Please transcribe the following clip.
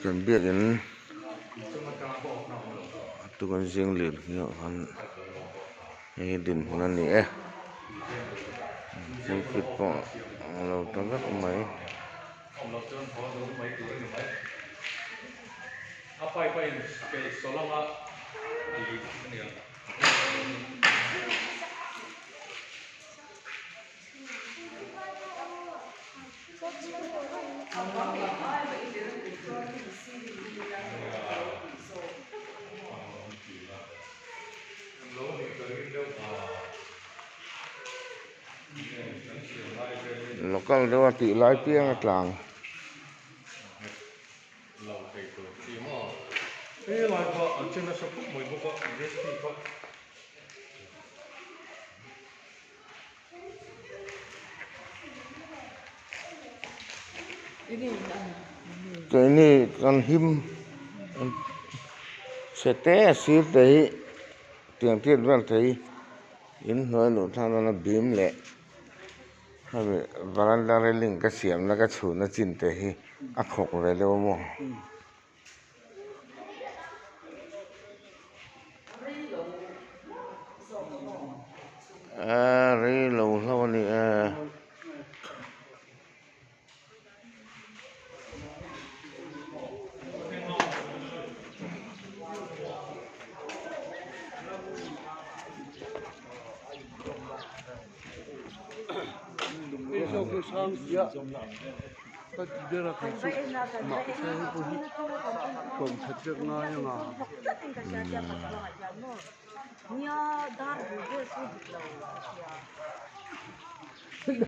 Kan biakin tukan zing lir hi ah khan hei hi dinhmun a ni e pulpit pawh a lo ta vek mai. Local deuh a tih lai piang a tlang. Keini kan him chhe te a sir te hi tiang tiat vel te hi inhnuai luh thlak nana bim leh hemi varanda railing ka siamna ka chhunna chin te hi a khawk ve deuh a maw. Aaa rei lo hlauh a ni e.